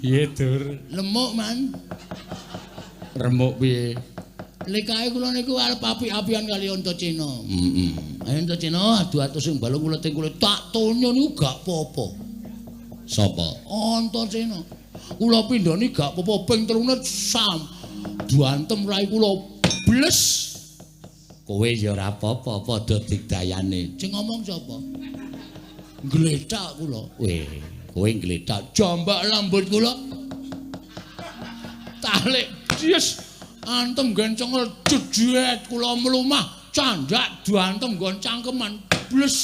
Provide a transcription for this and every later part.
Piye, Dur? Lemuk, Man. Remuk piye? Lekae kula niku arep api-apian kali Antasena. Heeh. Ayo Antasena adu-adu sing balung kula teng kula tak tonyo niku gak apa-apa. Sapa? Antasena. Kula pindhani gak apa-apa ping telune sam. Duantem rai kula bles. Kowe ya ora apa-apa padha digdayane. Sing ngomong sapa? Gletak kula. Weh, kowe gletak jambak lambut kula. Talik yes. Antem nggen cengel jejet kula mlumah candhak diantem nggon cangkeman bles.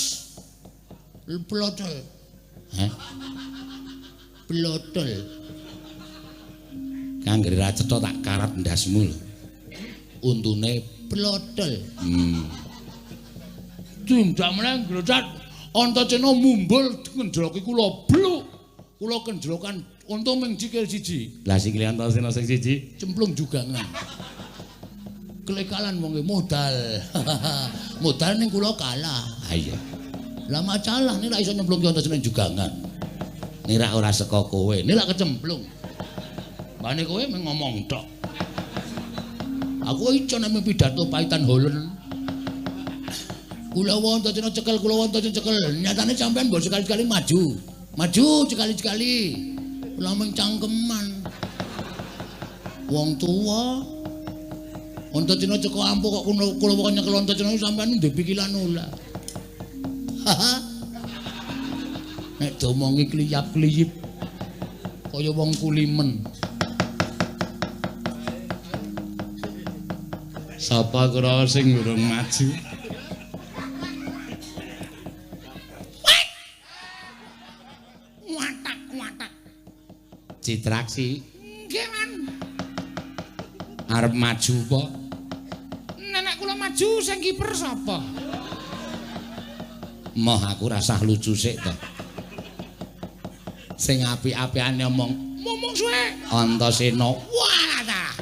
Blotol. Heh. Blotol. Kang ra cetha tak karat ndasmu lho. Untune blotol. Tindak meneh glecat Antasena mumbul ngenjloki kula bluk. Kula kenjlokan unta ming sikil siji. Lah sikile Antasena sing siji cemplung jugangan. Kelekalan wonge modal. Modal ning kula kalah. Ha iya. Lah macalah nek iso nyemplungke Antasena jugangan. Nek ora saka kowe, nek kecemplung. Mbane kowe mung ngomong tok. Aku iso nek pidato paitan holen. Kula Antasena cekel, kula Antasena cekel. Nyatane sampean mbok sekali-sekali maju. Maju sekali-sekali. Kula mung cangkeman. Wong tuwa. Antasena ceko ampuh kok kula kok nyekel Antasena sampean ndek pikiran ora. Nek diomongi kliyap-kliyip kaya wong kulimen. Sapa kira sing durung maju? Watak-watak. Citraksi. Nggih, Man. Arep maju apa? Nenek kula maju sing kiper sapa? Moh aku rasah lucu sik to. Sing apik-apikane omong, ngomong suwe. Antasena. Wah ta.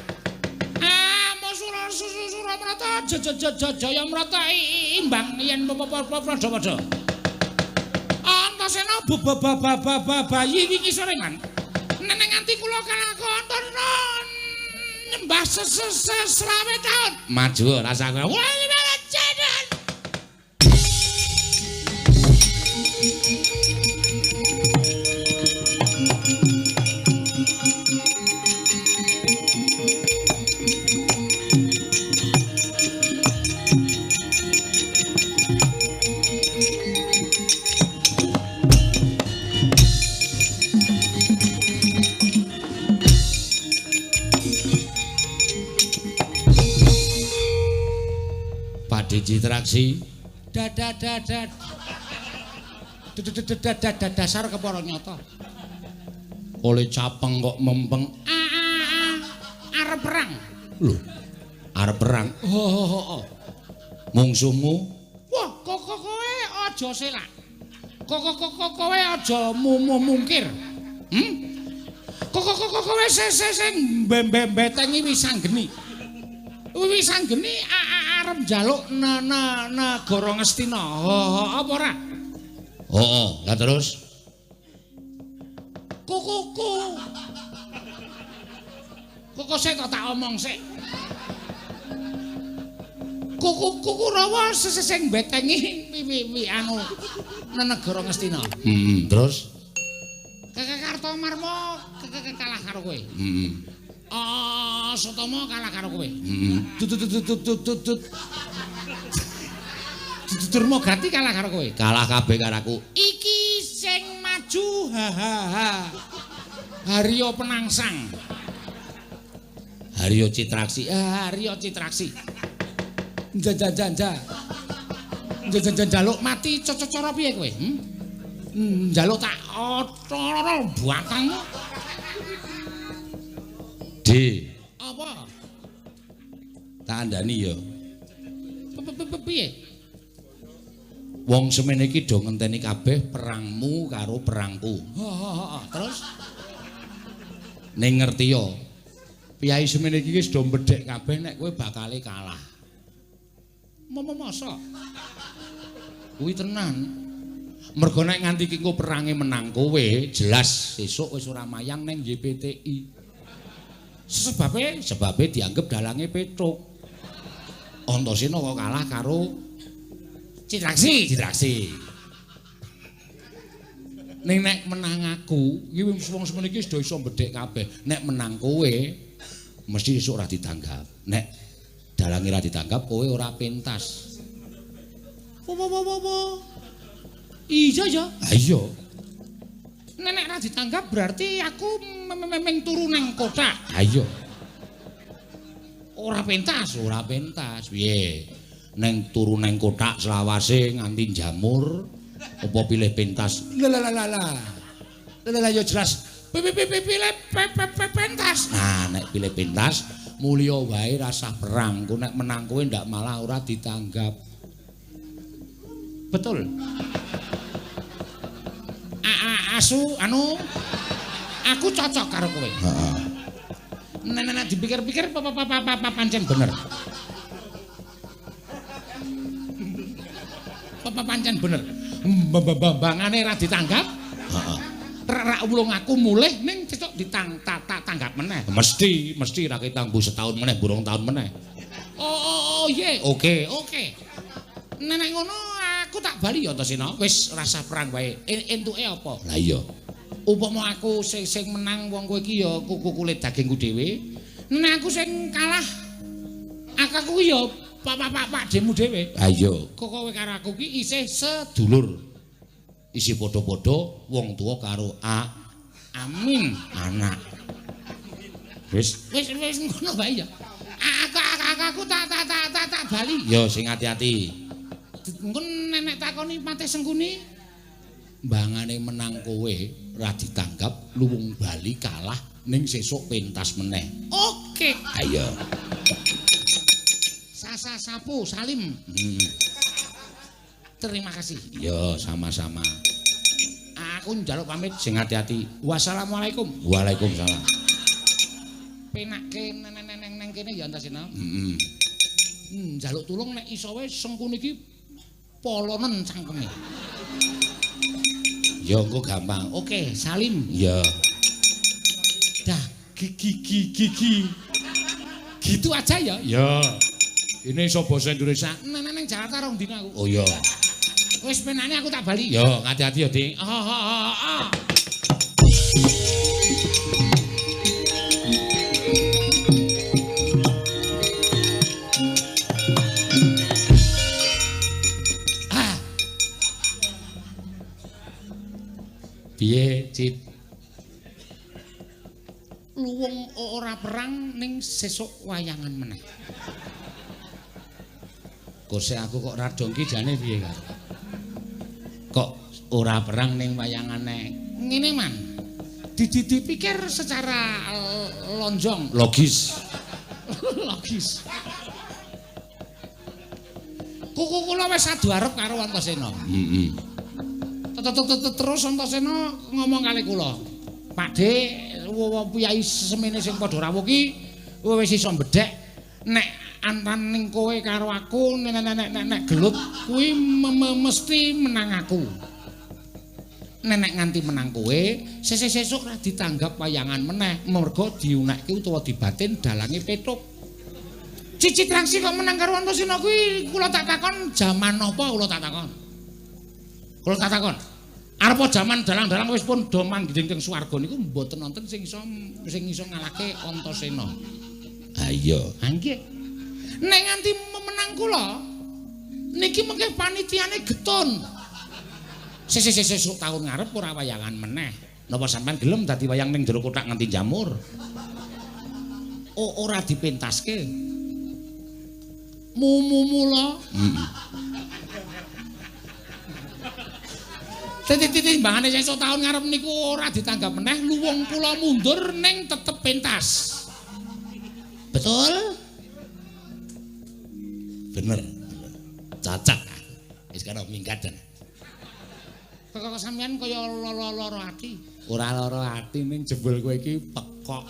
Ah, Sura Suramrata Jayamrata imbang yen padha-padha. Antasena bayi wingi sore, Man. Nenek nganti kula kalah Antasena nyembah selawe taun. Maju rasah kowe. Wah, Citraksi dasar kepara nyata. Oleh capeng kok mempeng. Arep perang. Lho, arep perang. Oh. Mungsuhmu? Wah, kok kowe aja selak. Kok kowe aja mungkir. Kok kowe sing mbetengi Wisanggeni. Wisanggeni arep njaluk negara Ngastina. Apa ora? Heeh, lah terus kukuku. Kok sik tak omong sik. Kuku rawa sing mbetengi wi anu negara Ngastina. Heeh, terus Kartomarma kalah karo kowe. Heeh. Sutomo kalah karo kowe. Heeh. Durmagati kalah karo kowe. Kalah kabeh karo aku. Iki sing maju ha. Haryo Penangsang. Haryo Citraksi. Haryo Citraksi. Njaluk mati cara piye kowe? Njaluk tak otoro batangmu. D. Apa? Tak andani ya. Piye? Wong semene iki do ngenteni kabeh perangmu karo perangku. Heeh, terus ning ngerti ya. Piyai semene iki wis do mbedhek kabeh nek kowe bakale kalah. Masa? Kuwi tenan. Mergo nek nganti ki engko perange menang kowe, jelas sesuk wis ora mayang neng YPTI. Sebabe, sebabe dianggep dalange Petruk. Antasena kok kalah karo Citraksi, Citraksi. Ning nek menang aku, iki wong semene iki wis do iso mbedhek kabeh. Nek menang kowe mesti esuk ora ditanggap. Nek dalange ora ditanggap kowe ora pentas. Wo wo wo wo. Iya ya. Ha iya. Nek ora ditanggap berarti aku memeng turu nang kotak. Ha iya. Ora pentas, ora pentas. Piye? Neng turu nang kotak selawase nganti jamur. Apa pilih pentas? Lah lah lah lah. Lah lah ya jelas. Pilih pentas. Nah, nek pilih pentas mulya wae rasah perang. Ku nek menang kowe ndak malah ora ditanggap. Betul. Asu anu aku cocok karo kowe. Heeh. Nek nek dipikir-pikir apa pancen bener. Apa pancen bener. Mbangane ra ditanggap. Heeh. Rak ulung aku mulih ning cecok ditang tak tanggap meneh. Mesti, mesti ra ketangguh setahun meneh, burung tahun meneh. Oh, oh, oh, iya, oke, oke. Nek nek ngono aku tak bali ya Antasena. Wis rasah perang wae. Entuke apa? Lah iya. Upama aku sing menang wong kowe iki ya kuku kulit dagingku dhewe. Nek aku sing kalah aku ya pak demu dhewe. Ha iya. Kok kowe karo aku ki isih sedulur. Isih padha-padha wong tuwa karo a amin anak. Wis wis wis ngono wae ya. Aku tak bali. Ya sing ati-ati. Engko nenek takoni Patih Sengkuni mbangane menang kowe ora ditanggap luwung bali kalah ning sesuk pentas meneh. Oke. Ayo. Sasa sapu salim. Terima kasih. Ya sama-sama. Aku njaluk pamit sing ati-ati. Wassalamualaikum. Waalaikumsalam. Penakke neng kene ya Antasena. Heeh. Njaluk tulung nek iso wae Sengkuni iki polonen cangkeme. Ya engko gampang. Oke, salim. Ya. Dah gigi gigi. Gitu aja ya. Ya. Ini iso basa Indonesia. Neng neng Jakarta rong dina aku. Oh iya. Wis penane aku tak bali. Ya, hati-hati ya, Ding. Ah. Piye, Cit? Luwung ora perang ning sesuk wayangan meneh. Kose aku kok radong ki jane piye karo? Kok ora perang ning wayangane? Ngene, Man. Dipikir secara lonjong, logis. Logis. Kuku kula wis adu arep karo Antasena. Heeh. Terus Antasena ngomong kali kula. Pakde, piyai semene sing padha rawuh ki wis iso mbedhek nek antaning kowe karo aku nek gelut kuwi mesti menang aku. Nek nganti menang kowe, sesuk ora ditanggap wayangan meneh, mergo diunekke utawa dibatin dalange Petruk. Cicit Rangsi kok menang karo Antasena kuwi kula tak takon jaman apa kula tak takon. Kula tak takon. Arepa jaman dalang-dalang wis pun do manggih teng swarga niku mboten wonten sing iso ngalahke Antasena. Ha iya. Ha nggih. Nek nganti menang kula niki mengke panitiane getun. Sesuk taun ngarep ora wayangan meneh. Napa sampean gelem dadi wayang ning jero kothak nganti jamur? Oh, ora dipentaske. Mumula. Heeh. Titik-titik timbangane sesuk taun ngarep niku ora ditanggap meneh, luwung kula mundur ning tetep pentas. Betul? Bener. Cocok. Wis karo minggat jan. Kok sampean kaya lara ati. Ora lara ati ning jebul kowe iki pekok.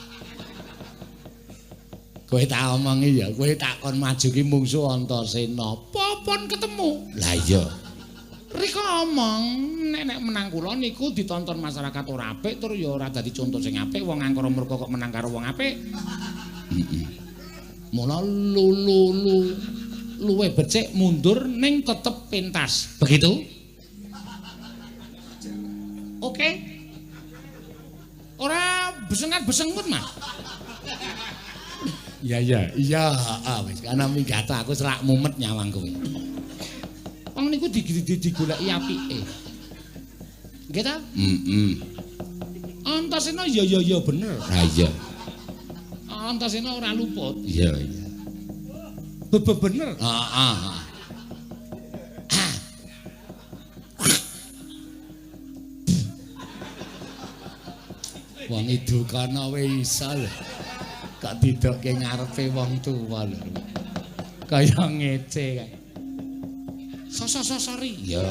Kowe tak omongi ya, kowe tak kon maju ki mungsu Antasena. Popon ketemu. Lah iya. Rika omong Nek menang kula niku ditonton masyarakat ora apik tur ya ora dadi conto sing apik wong angkara murka kok menang karo wong apik. Heeh. Mula lu luwe becik mundur ning tetep pentas. Begitu? Oke. Ora besengat-besengut, Mas. Iya, iya, wis ana migata aku selak mumet nyawang kowe. Wong niku digoleki apike. Nggih ta? Heeh. Antasena ya ya bener. Ha iya. Antasena ora luput. Iya, iya. Bener. Heeh. Wong idukana wae iso lho. Kok didokke ngarepe wong tuwa lho. Kaya ngece kae. Sori. Iya.